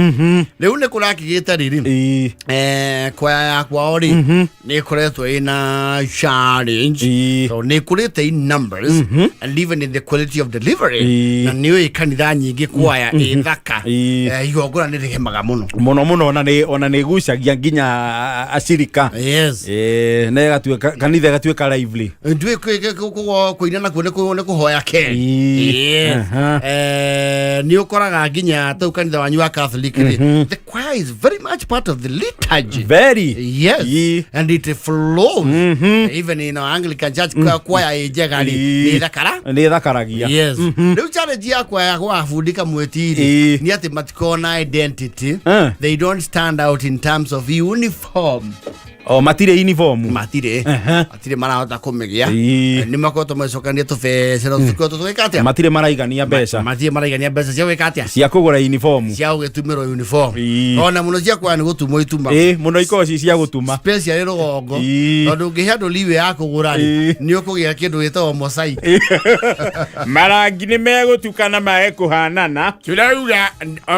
Rĩu nĩ kũrakĩgĩte rĩrĩ. Kwaya ya kwao rĩ, nĩ ĩkoretwo ĩna challenge. So nĩ ĩkũrĩte in numbers and even in the quality of delivery. Na nĩ ũĩ kanitha nyingĩ kwaya ĩ thaka. Igongona nĩ rĩgemaga mũno. Mũno mũno, ona nĩ ĩgucagia nginya acirika. Yes. Na ĩgatuĩka kanitha ĩgatuĩka lively. Nduĩ kũina nakuo nĩ kũhoya ke. Yes. Nĩ ũkoraga nginya tau kanitha wanyu wa Catholic rĩ, the choir is very much part of the liturgy. Very. Yes. And it flows. Even in our Anglican church, choir ĩ njega rĩ, nĩ thakara? Nĩ thakaragia. Yes. Rĩu challenge ya choir gwa bundi Kamweti rĩ, nĩ atĩ matikona identity. They don't stand out in terms of uniform. O matirĩ uniform. Matirĩ. Matirĩ marahota kũmĩgĩa. Nĩ makoretwo magĩcokania tũbeca, no tũkoretwo tũgĩka atĩa? Matirĩ maraigania mbeca. Matirĩ maraigania mbeca cia gwĩka atĩa? Cia kũgũra uniform. Cia gũgĩtumĩrwo uniform. Ona mũno cia kwaya nĩ gũtumwo ituma. Mũno ikoragwo ci cia gũtuma. Special rũgongo. Tondũ ũngĩhe andũ liwe ya kũgũra rĩ, nĩ ũkũgĩa kĩndũ gĩtagwo mosaic. Marangi nĩ megũtukana mage kũhanana. Tũrauga,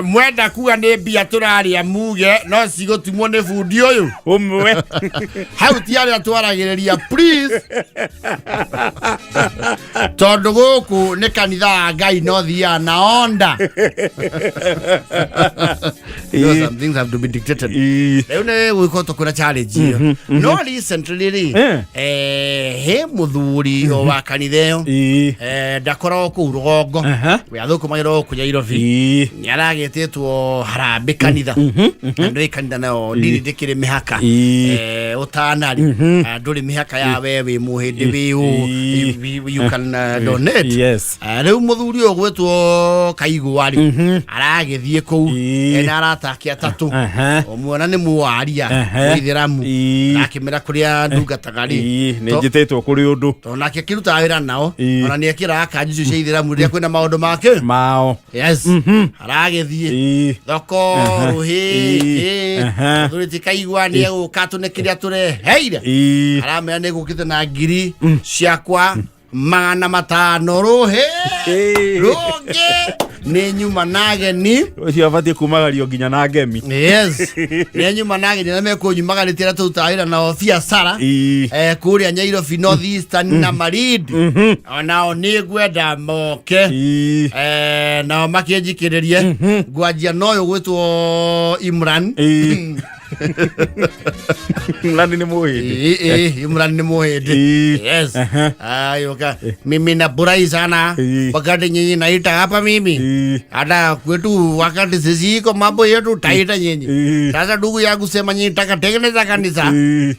mwenda kuga nĩ mbia tũrarĩa muge, no cigũtumwo nĩ bundi ũyũ. Ũmwe. Hau ti arĩa twaragĩrĩria, please, tondũ gũkũ nĩ kanitha wa Ngai no thiaga na onda. You know, some things have to be dictated. Rĩu nĩ gwĩko tũkwĩra challenge ĩyo, no recently rĩ, he mũthuri o wa kanitha ĩyo, ndakoragwo kũu rũgongo, we athũkũmagĩra gũkũ Nyairobi. Nĩ aragĩtĩtwo harambĩ kanitha, na ndũĩ kanitha nayo ndini ndĩkĩrĩ mĩhaka. Ũtanarĩ ndũrĩ mĩhaka ya we wĩ mũhĩndĩ wĩ ũ. You can donate. Rĩu mũthuri ũyũ gwĩtwo Kaigwa rĩ, aragĩthiĩ kũu ena arata ake atatũ. Ũmwe ona nĩ mũwaria mũithĩramu, akĩmera kũrĩa ndungataga rĩ, Nĩ njĩtĩtwo kũrĩ ũndũ. Tondũ nake akĩrutaga wĩra nao, ona nĩ ekĩraga kanju icio cia ithĩramu rĩrĩa kwĩna maũndũ make mao. Yes, aragĩthiĩ thoko rũhĩ. Mũthuri ti Kaigua nĩ egũka tũne kĩrĩa tũreheire. Aramera nĩ gũkĩte na ngiri ciakwa 500 rũhĩ rũngĩ nĩ nyuma na ageni. Ũcio abatiĩ kumagario nginya na ngemi. Yes, nĩ nyuma na ageni na mekũnyumagarĩtie arĩa tũrutaga wĩra nao biacara kũrĩa Nyairobi, North Eastern na Malindi, onao nĩ ngwenda moke. Nao makĩnjikĩrĩrie ngwanjia na ũyũ gwĩtwo Imran. Mlani nĩ mũhĩndĩ. Ĩ, Imran nĩ mũhĩndĩ. Yes. Ayoka mimi nafurahi sana wakati nyinyi naita hapa mimi, hata kwetu wakati sisi iko mambo yetu taita nyinyi. Sasa ndugu yangu sema nyinyi taka tengeneza kanisa,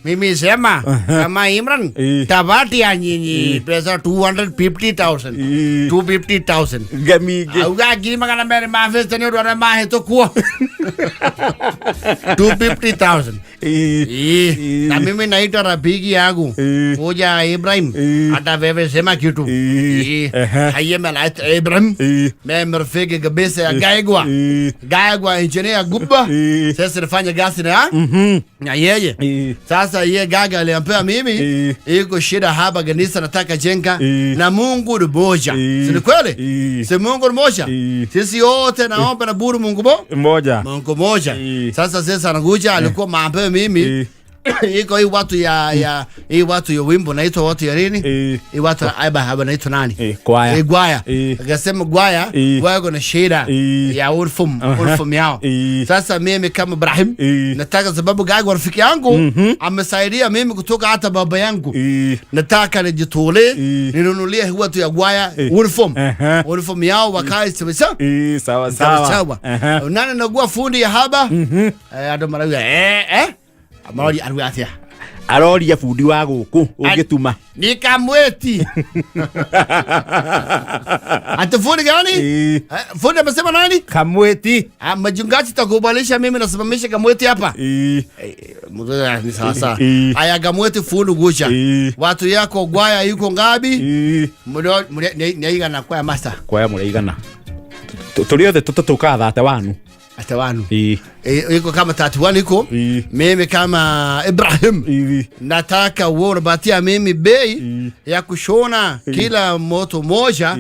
mimi sema kama Imran tapatia nyinyi pesa 250,000. 250,000. Ngemi ingĩ. Auga 250,000 nĩ ũndũ arĩa mahĩtũkuo, 250,000. Na mimi naitwa rafiki yangu kuja Ibrahim, hata wewe sema kitu. Haiye mimi naitwa Ibrahim, mimi rafiki kabisa ya Gaigwa. Gaigwa engineer Gubba. Sasa nafanya kazi na yeye. Sasa yeye Gaga aliambia mimi iko shida hapa kanisa nataka jenga, na Mungu ni moja. Si ni kweli? Si Mungu ni moja? Sisi wote naomba na buru Mungu bo Moja. Mungu moja. Sasa anakuja alikuwa maambe mimi iko hii watu ya hii watu ya wimbo naitwa watu ya nini? Hii watu aiba haba naitwa nani? Kwaya. Gwaya. Akasema gwaya wako na shida ya uniform, uniform yao. Sasa mimi kama Ibrahim nataka, sababu Gaga rafiki yangu amesaidia mimi kutoka hata baba yangu, nataka nijitolee ninunulie watu ya gwaya uniform, uniform yao wakae sawa sawa. Sawa Sawa sawa. Sawa. Nani nagua fundi ya haba? Andũ marauga marori aruga atia? Aroria bundi wa gũkũ ũngĩtuma. Ni Kamweti. Ati fundi gani? Fundi amesema nani? Kamweti. Ah, mchungaji takubalisha mimi nasimamisha Kamweti hapa. Mzee, ni sawa sawa. Aya, Kamweti fundi gusha. Watu yako gwaya yuko ngapi? Mlio ni kwaya master. Kwaya mũraigana tũrĩ othe tũtatũkaga 31. Atawanu. Iko kama 31 iko. Mimi kama Ibrahim nataka uwe unapatia mimi bei ya kushona kila moto moja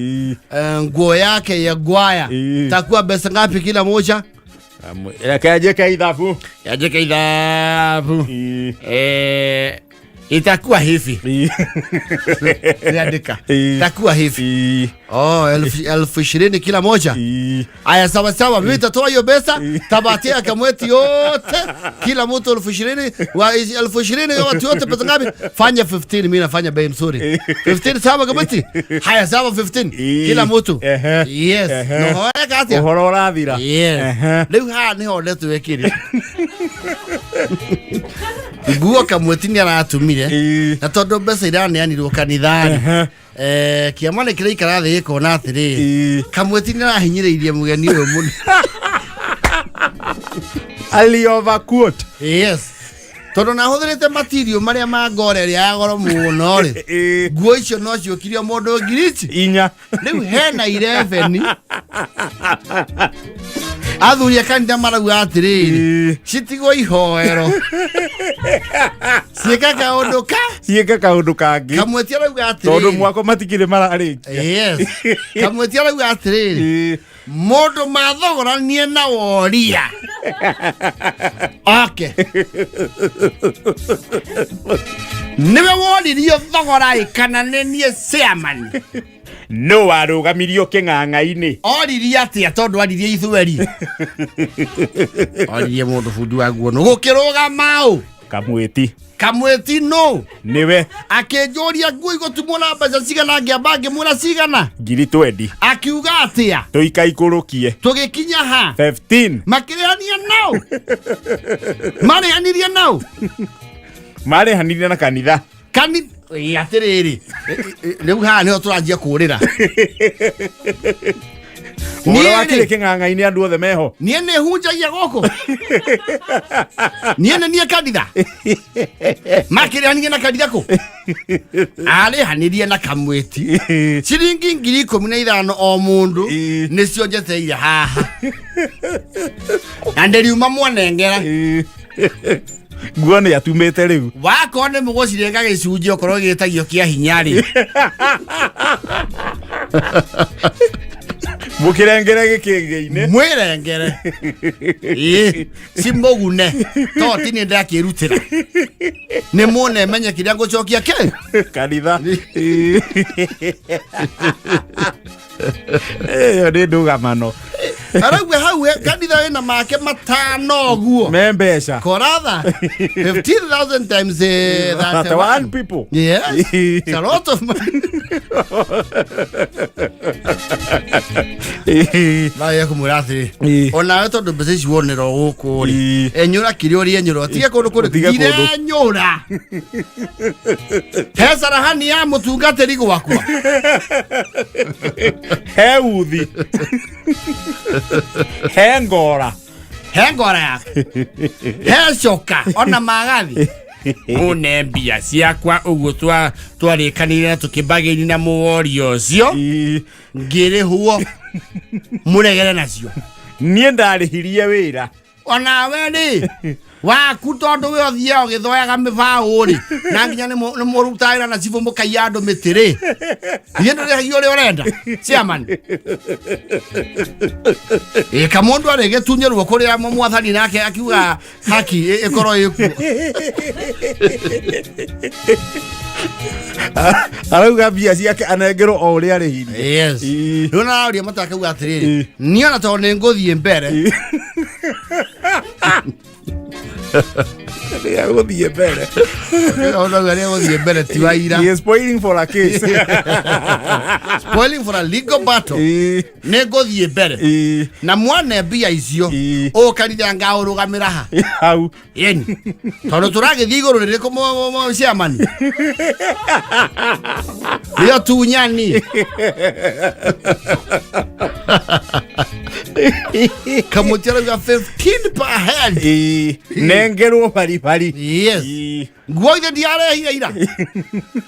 nguo yake ya gwaya, takuwa pesa ngapi kila moja? Reke njĩke ithabu. Yajeke ithabu. Itakuwa hivi. Niandika. Itakuwa hivi. Oh, 20,000 kila moja. Aya, sawa sawa, mimi nitatoa hiyo pesa, tabatia Kamweti yote, kila mtu 20,000, wa 20,000 ya watu wote pesa ngapi? Fanya 15, mimi nafanya bei mzuri. 15 sawa Kamweti? Haya sawa 15 kila mtu. Yes. No hoya katia. Ũhoro ũrathira. Yes. Rĩu haha nĩho ndetwekire nguo Kamweti nĩ aratumire, na tondũ mbeca iraneanirwo kanitha-rĩ, kĩama nĩ kĩraikara thĩ gĩkona atĩrĩrĩ, Kamweti nĩ arahinyĩrĩirie mũgeni ũyũ mũno. Ali overquote. Yes, tondũ nahũthĩrĩte material marĩa ma ngore ĩrĩa ya goro mũno rĩ, nguo icio no ciũkirio mũndũ ngiri ici 4. Rĩu hena 11 athuri a kanitha marauga atĩrĩrĩ, citigwo ihoero ciĩka kaũndũ ka Ciĩke kaũndũ kangĩ. Kamweti arauga Tondũ atĩrĩrĩ, mwako matikĩrĩ mararĩkia. Yes, Kamweti arauga atĩrĩrĩ, mũndũ mathogoranie na woria. Okay, nĩwe woririo thogora ĩ kana nĩ niĩ chairman? No warũgamirio kĩng'ang'a-inĩ. Oririe atĩa? Tondũ aririe ithweri, oririe mũndũ bundi wa nguo nũ gũkĩrũgama ũ? Kamwĩti. Kamwĩti nũ? Nĩwe. Akĩnjũria nguo igũtumwo na mbeca cigana, ngĩamba ngĩmwĩra cigana. Ngiri twendi. Akiuga atĩa? Tũikaikũrũkie. Tũgĩkinya ha? 15. Makĩrĩhania nao, marĩhanirie nao. Marĩhanirie na kanitha. Kani ĩ, atĩrĩrĩ, rĩu haha nĩho tũranjia kũrĩra. Ũhoro Niĩ wakĩrĩ rĩ- kĩng'ang'a-inĩ andũ othe meho. Niĩ nĩ hunjagia gũkũ, niĩ nĩ niĩ kanitha. Makĩrĩhanirie na kanitha kũ? Arĩhanirie na kamwĩti ciringi 15,000 o mũndũ. Nĩcio njeteire haha na ndĩriuma mwanengera. Nguo nĩ atumĩte rĩu. Wakorwo nĩ mũgũcirenga gĩcunjĩ, okorwo gĩtagio kĩa hinya rĩ. Mũkĩrengere gĩkĩngĩ-inĩ. Mwĩrengere ĩĩ cimũgune, to ti nĩ ndakĩrutĩra, nĩ muone menye kĩrĩa ngũcokia kĩ. Kanitha ĩyo nĩ ndũgamano. Arauga hau kanitha wĩna make matano ũguo. Me mbeca. Koratha 15,000 times 31 31 people. Yes, it's a lot of money. Nawe ekũmwĩra atĩrĩ, onawe tondũ mbeca ici wonera o gũkũ rĩ, enyũra kĩrĩa ũrĩ, enyũra ũtige kũndũ kũrĩ. Ũtige kũndũ. Ndirenyũra he carahani ya mũtungatĩri gwakwa. He uthi, he ngora. He ngora yake, he coka ona magathi une mbia ciakwa ũguo twarĩkanĩire na tũkĩmbagĩri na mũworio ũcio. Ngĩrĩhwo mũregere nacio. Niĩ ndarĩhirie wĩra. Onawe rĩ waku, tondũ we ũthiaga ũgĩthoyaga mĩbaũ rĩ, na nginya nĩ mũrutaga wĩra na cibũ mũkaiya andũ mĩtĩ rĩ, ithe ndũrĩhagio ũrĩa ũrenda, chairman. Ĩ kamũndũ arĩgĩtunyĩrwo kũrĩa mwathani nake akiuga haki ĩkorwo ĩkuo. Arauga mbia ciake anengerwo o ũrĩa arĩhirie. Yes. Rĩu naraũria matakauga atĩrĩrĩ, niĩ ona tondũ nĩ ngũthiĩ mbere. Nĩ mbere. Ona nĩ gũthiĩ mbere ti wa ira. He is spoiling for a case. Spoiling for a legal battle. Nĩ ngũthiĩ mbere na mwane mbia icio ũkanitha ngaũrũgamĩra ha? Hau. Yeni tondũ tũragĩthiĩ igũrũ rĩrĩkũ, chairman? Rĩo tunyani kamũti arauga 15 per head. Nengerwo baribari. Yes. Nguo ithe ndiarehire ira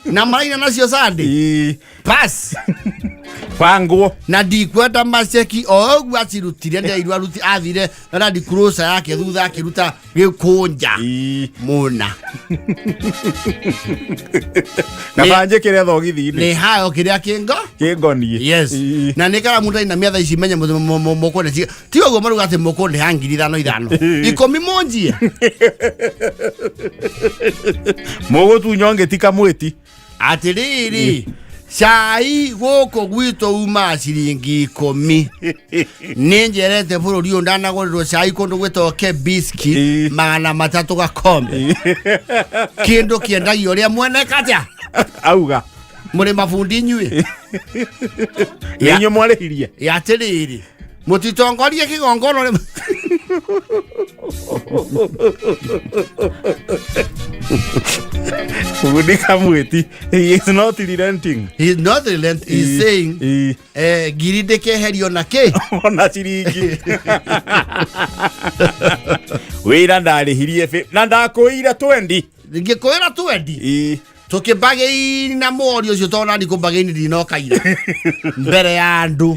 na maraina nacio Sunday. Pass. Bangwo. Na ndikwenda maceki o ũguo acirutire, ndeirwo aruti athire na Land Cruiser yake thutha akĩruta gĩkũnja mũna. Kaba njĩkĩre thogithi-inĩ. Nĩ hayo kĩrĩa kĩngo. Kĩngoniĩ. Yes. Na nĩ karamu ndainamia thaa ici menye mũkũnde ti ũguo maruga atĩ mũkũndĩha 5000 ithano 10 mũnjie. Mũgũtunywo ngĩti kamwĩti. Atĩrĩrĩ, cai gũkũ gwitũ umaga ciringi 10. Nĩ njerete bũrũri ũyũ ndanagũrĩrwo cai kũndũ gwĩtagwo Kebiski 300 gakombe, kĩndũ kĩendagio ũrĩa mwene katĩa. Auga. Mũrĩ mabundi inyuĩ. Nĩ inyuĩ mwarĩhirie. Ya atĩrĩrĩ, mũtitongorie kĩgongona rĩ. Bundi kamwĩti, he is not relenting. He is not relent, he is saying ngiri ndĩkeherio na kĩ. Ona ciringi wĩra ndarĩhirie na ndakũire twendi. Ngĩkwĩra twendi tũkĩmbagĩini na mũorio ũcio, tondũ nani kũmbagĩini ndinoka ira mbere ya andũ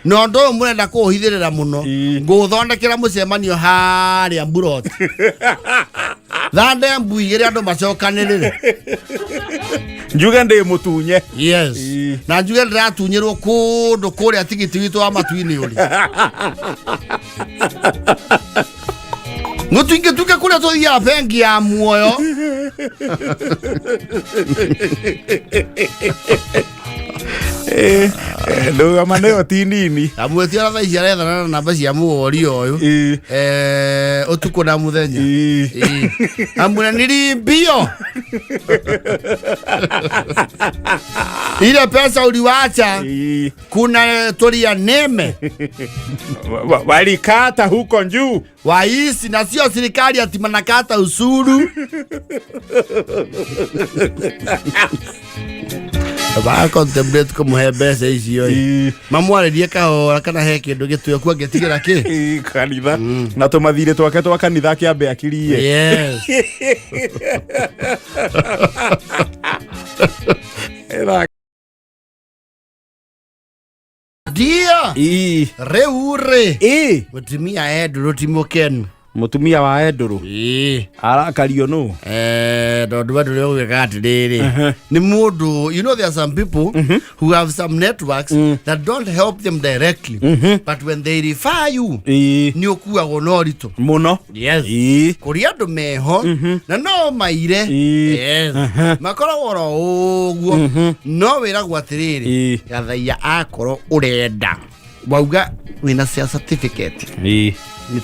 na ũndũ ũyũ mũrenda kũũhithĩrĩra mũno, ngũthondekera mũcemanio harĩa mburoti thande mbu igĩrĩ andũ macokanĩrĩre. Njuge ndĩ mũtunye. Yes. Ii. Na njuge ndĩratunyĩrwo kũndũ kũrĩa tigiti witũ wa matu-inĩ ũrĩ mũtingĩtuke kũrĩa tũthiaga bengi ya muoyo. Ndũgama nĩyo ti nini. Amwĩti ona thaa ici arethana na namba cia mũworia ũyũ. Eh, ũtukũ na mũthenya. Ii. Amwĩra nilimbio ile pesa uliwacha kuna tulia neme. Walikata huko njuu. Waisi na sio serikali ati manakata usuru ba contemplate kumuhe mbeca icio ĩ. Mamwarĩrie kahora kana he kĩndũ gĩtuĩku angĩtigĩra kĩ. Ii, kanitha na tũmathirĩ twake twa kanitha akĩambe akirie. Yes. Ndio. Rĩu rĩ, mũtumia Andrew ti mũkenu. Mũtumia wa Andrew Ĩĩ. arakario nũ? Eh, tondũ andũ rĩo gwĩka atĩrĩrĩ nĩ mũndũ, you know, there are some people who have some networks that don't help them directly, but when they refer you, nĩ ũkuagwo na ũritũ. Mũno. Yes. Kũrĩ andũ meho na no maire. Yes. Makoragwo oro ũguo no wĩragwo atĩrĩrĩ, gathaiya akorwo ũrenda wauga wĩna cia certificate nĩ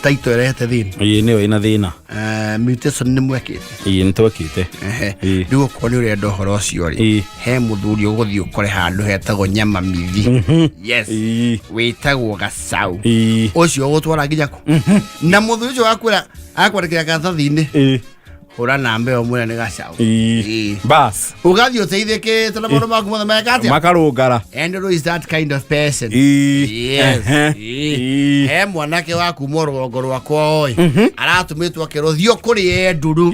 taito ĩrehete thĩna. Ĩĩ, nĩyo ĩna thĩna. Eh, mutation nĩ mwekĩte? Ĩĩ, nĩ twekĩte. Ehe. Ĩĩ. Rĩu okorwo nĩ ũrenda ũhoro ũcio rĩ, he mũthuri ũgũthiĩ ũkore handũ hetagwo nyama mithi, yes, wĩtagwo gacau. Ũcio ũgũtwara nginya kũ na mũthuri ũcio wakwĩra akwandĩkĩra karatathi-inĩ, hũra namba ĩyo mwĩra nĩ gacau. Ĩĩ. Bas. Ũgathiĩ ũteithĩkĩte na maũndũ maku mothe meka atĩa. Makarũngara. Andrew is that kind of person. Yes. Ĩĩ. He mwanake wa kuma rũgongo rwakwa ĩ aratũmĩtwo akĩrwo thiĩ kũrĩ Andrew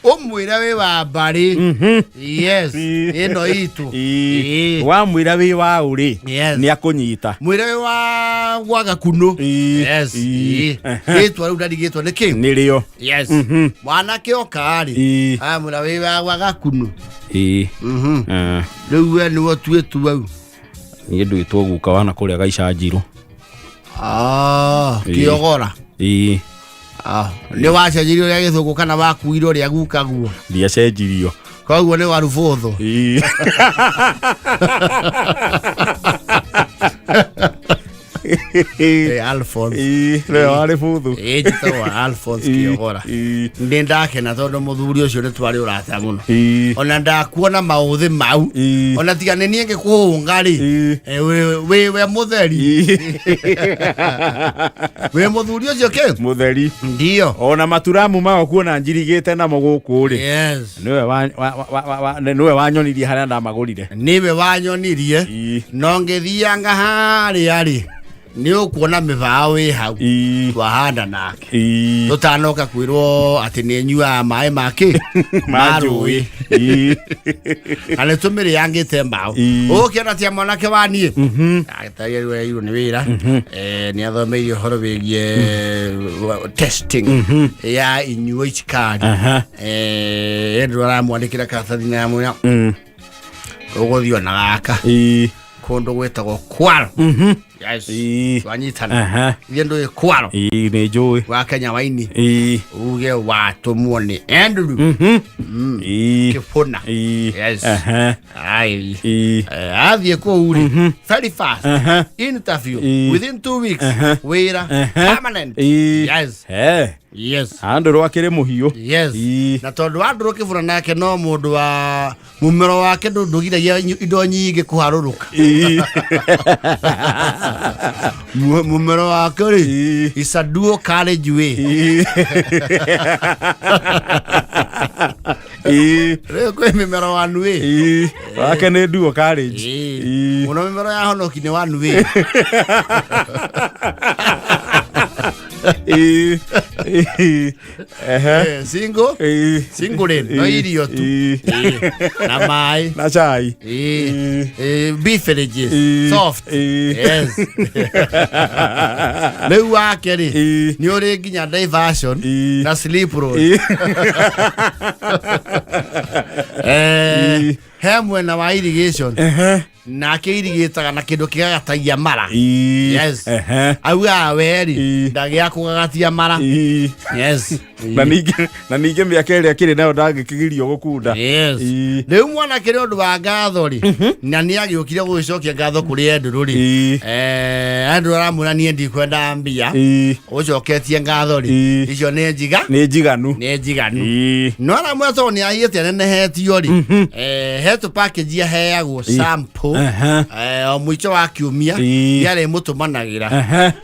ũmwĩre wĩ wa mbarĩ, yes, ĩno itũ. Ĩĩ. Wamwĩra wĩ wa ũrĩ, Yes. nĩ akũnyita. Mwĩre wĩ wa gwaga kuno. Yes. Ĩĩ. Ĩĩ. Rĩtwa rĩu ndarigĩtwo nĩ kĩ. Nĩrĩo. Yes. Mwanake oka rĩ, amwĩra wĩ wa gwaga kuno. Rĩu we nĩwe ũtuĩtu au. Niĩ nduĩtwo guka wana kũrĩa gaicanjirũ. Ah, kĩogora. Ĩĩ. Ah, nĩ wacenjirio ũrĩa gĩthũngũ kana wakuire ũrĩa gukaguo? Ndiacenjirio. Koguo nĩ warubũthũ. Ĩĩ. Eh, Alphonse. Ĩĩ, nĩwe warĩ buthu. Ĩĩ, njĩtagwo Alphonse Kĩogora. Nĩ ndakena tondũ mũthuri ũcio nĩ twarĩ ũrata mũno. Ona ndakuona maũthĩ mau. Ona tiga nĩ niĩ ngĩkũhũnga rĩ. Eh, wĩ we mũtheri. Wĩ mũthuri ũcio kĩ? Mũtheri. Ndio. Ona maturamu mao kuona njirigĩte namo gũkũ rĩ. Yes. Nĩwe nĩwe wanyonirie harĩa ndamagũrire. Nĩwe wanyonirie. No ngĩthianga harĩa rĩ nĩ ũkuona mĩbaũ ĩ hau twahanda nake tũtanoka kwĩrwo atĩ nĩ nyuaga maĩ makĩ ma rũĩ na nĩ tũmĩrĩangĩte mbaũ ũkĩona tia mwanake wa niĩ agĩtarirwo nĩ wĩra. Eh, nĩ athomeire ũhoro wĩgiĩ testing ya inyuo icikari. Eh, Andrew aramwandĩkĩra karatathi na amwĩra ũgũthiĩ ona gaka kũndũ gwĩtagwo kwaro. Yes. Twanyitana ithuĩ ndũĩ kwaro? Ĩĩ, nĩ njũĩ. Wa Kenya waini uge watũmwo nĩ Andrew Kĩbũna. Yes. Ai. Eh, athiĩ kũu rĩ very fast interview within 2 weeks wĩra permanent. Yes. Yes. Andũ akĩrĩ mũhiũ. Yes. Na tondũ Andrew Kĩbũna nake no mũndũ wa mũmero wake ndũgiragia indo nyingĩ kũharũrũka. Mũmero wake rĩ is a dual carriage way. Rĩu kwĩ mĩmero one way. Wake nĩ duo carriage. Mũno mĩmero ya honoki nĩ one way. Eh, single single lane no irio tu. Ĩĩ. Na maĩ na chai. Ĩĩ. Ĩĩ, beverages soft. Yes. Rĩu wake rĩ nĩ ũrĩ nginya diversion na sleep road. Eh, He mwena wa irrigation nake irigĩtaga na kĩndũ kĩgagatagia mara. Yes. Augaga weri ndagĩa kũgagatia mara. Yes. Na ningĩ mĩaka ĩrĩa akĩrĩ nayo ndangĩkĩgirio gũkunda. Yes. Rĩu mwanake nĩ ũndũ wa ngatho rĩ, na nĩ agĩũkire gũgĩcokia ngatho kũrĩ Andrew rĩ, Andrew aramwĩra niĩ ndikwenda mbia, ũcoketie ngatho rĩ, icio nĩ njiga. Nĩ njiganu. Nĩ njiganu. No aramwĩra tondũ nĩ aiyĩte anenehetio rĩ, he tũ package aheagwo sample o mũico wa kiumia, nĩ arĩmũtũmanagĩra.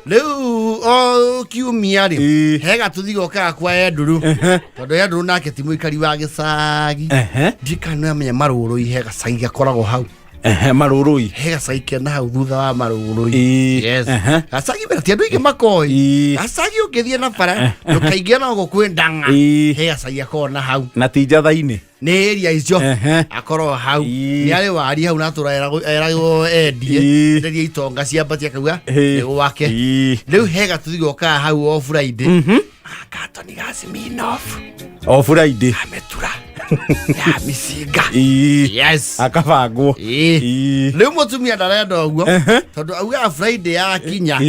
Rĩu o kiumia rĩ, he gatuthi gokaga kwa Andrew, tondũ Andrew nake ti mũikari wa gĩcagi. Ndiũĩ kana nĩ amenya Marũrũi, he gacagi gakoragwo hau. Marũrũi. He gacagi kena hau thutha wa Marũrũi. Yes. Gacagi mbere ti andũ aingĩ makoĩ. Gacagi ũngĩthiĩ na bara ndũkaingĩra na gũkũ kwĩ ndang'a, he gacagi gakoragwo na hau. Na ti njatha-inĩ. Nĩ area icio. Akorwo hau nĩ arĩ wari hau na tũra eragwo endie, enderie itonga ciambatie, akauga nĩ gwake. Rĩu he gatuthi gokaga hau o Friday, katoni ga Smirnoff. O Friday. Ametura ya micinga. Yes. Akabangwo. Rĩu mũtumia ndarenda ũguo, tondũ augaga Friday yakinya,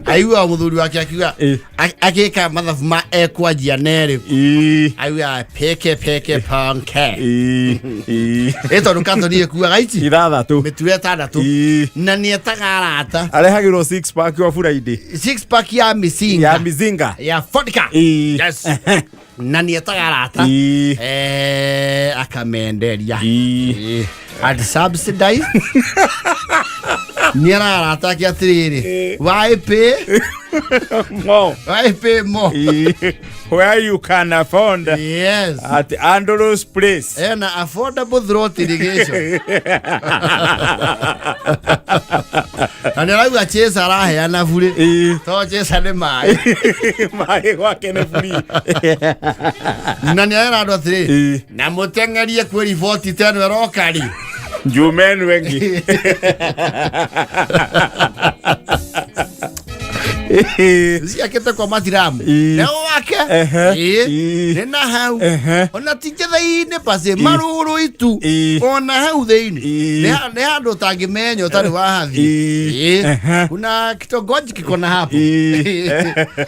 aiguaga mũthuri wake akiuga agĩka mathabu ma ekwanjia nerĩ, augaga peke peke ponke. Ĩ tondũ katoni ĩkuaga ici 6. Mĩtura 6. Na nĩ etaga arata. Arehagĩrwo six pack o Friday. Six pack ya micinga. Ya mizinga. Ya vodka. Yes. Na nĩ etaga arata, akamenderia at subsidize. Nĩ ararata ake atĩrĩrĩ, why pay More. Why pay more? Where you can afford at Andrews Place. Ena affordable throat irrigation, na nĩ arauga Chase araheana burĩ, to Chase nĩ maĩ. Maĩ gwake nĩ free. Na nĩ arera andũ atĩrĩ, na mũteng'erie kwĩ riboti ta ĩno ĩroka rĩ. Jumen wengi. Ciakĩte kwa matiramu neo wake. Nĩ na hau ona ti njatha-inĩ pacĩ marũrũ itu, ona hau thĩinĩ. Nĩ handũ ũtangĩmenya ũtarĩ wahathiĩ. Kuna kitongoji kiko na hapo,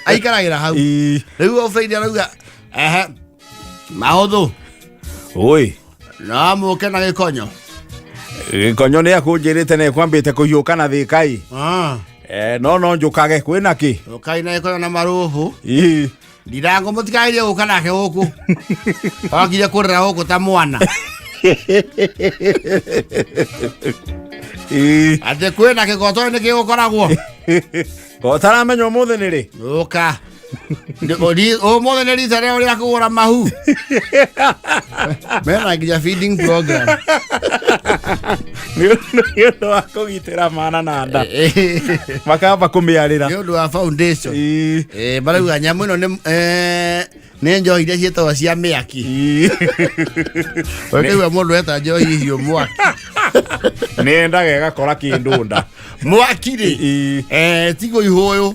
aikaragĩra hau. Rĩu o Friday arauga ehe maũthũ. Oi. No mũke na gĩkonyo. Gĩkonyo nĩ akũnjĩrĩte nĩ kwambĩte kũhiũka na thĩkai. No njũkage kwĩna kĩ. Ũkai na gĩkonyo na marũbũ. Ndirango mũtikagĩrie gũka nake gũkũ, okire kũrĩra gũkũ ta mwana atĩ kwĩna kĩgoto nĩ kĩgũkoragwo. Ũtaramenya ũmũthĩ nĩ rĩ? Ũka ũmũthĩ nĩ rita rĩao rĩa kũgũra mahu, mena nginya feeding program. Nĩ ũndũ wa kũgitĩra mana na nda makamba kũmĩarĩra. Nĩ ũndũ wa foundation. Marauga nyamũ ĩno nĩ njohi iria ciĩtagwo cia mĩaki. Ũkĩigua mũndũ eta njohi hiũ mwaki. Nĩ endaga ĩgakora kĩndũ nda. Mwaki rĩ, tigo ihũyũ.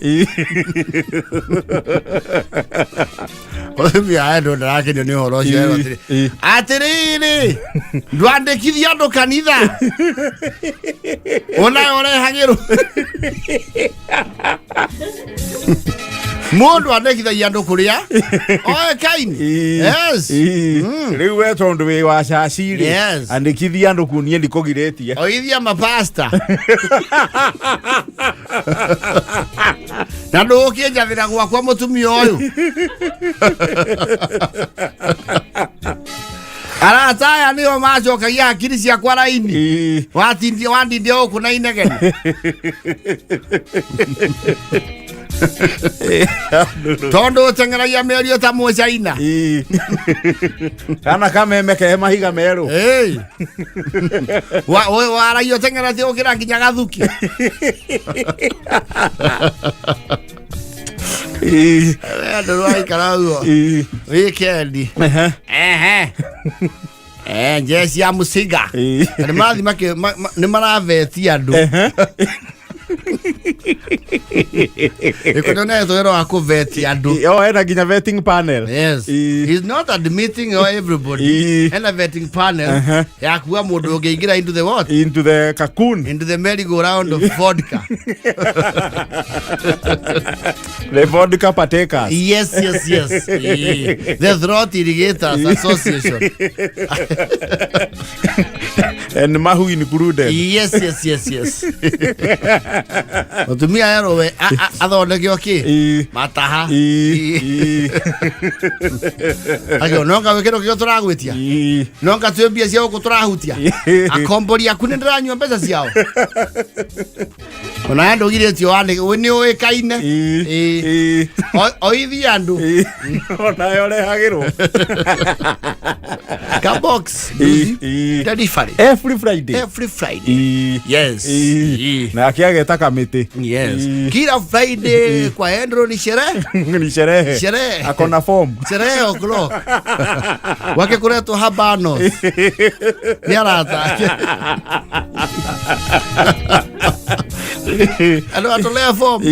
Mũtumia andũ ndarakenio nĩ ũhoro ũcio. Erwo atĩrĩ, atĩrĩrĩ, ndwandĩkithia andũ kanitha onawe ũrehagĩrwo mũndũ andĩkithagia andũ kũrĩa oĩkaine. Yes. Rĩu we tondũ wĩ wa caci rĩ, andĩkithia andũ kuu, niĩ ndikũgirĩtie. Oithia mapasta na ndũgũkĩnjathĩra gwakwa mũtumia ũyũ arata aya nĩo macokagia hakiri ciakwa raini. Watindia wandindia gũkũ na inegene. Tondũ ũteng'eragia mĩario ta mũcaina. Kana kameme kehe mahiga merũ. Hey. Waragia ũteng'eretie gũkĩra nginya gathuki. Andũ rwaikara ũguo wikendi. Ehe. Jeshi ya mũcinga. Na nĩ marathiĩ nĩ marabetia andũ. Ĩkũnyo nĩ wĩra wa kũvetia andũ. Oh, ena nginya vetting panel. Yes. He's not admitting everybody. Ena vetting panel ya kuga mũndũ ũngĩingĩra into the what? Into the cocoon. Into the merry-go-round of vodka. The vodka partakers. Yes. The Throat Irrigators Association. And mahu included. Yes. Mũtumia erwo we athondeke kĩ? Mataha. Akĩo no nga wĩkĩro kĩo tũragwĩtia. No nga twĩ mbia cia gũkũ tũrahutia. Akombori aku nĩ ndĩranyua mbeca ciao. Ona andũ girĩtio nĩ ũĩkaine. Oithia andũ. Onayo rehagĩrwo. Ka box. Delivery. Every Friday. Every Friday. Yes. Na akĩageta kamĩtĩ. Yes. Kila Friday kwa Andrew ni sherehe. Ni sherehe. Sherehe. Akona form. Sherehe o'clock. Wake kuretwo habanos. Nĩ arata ake. Andũ atolea form.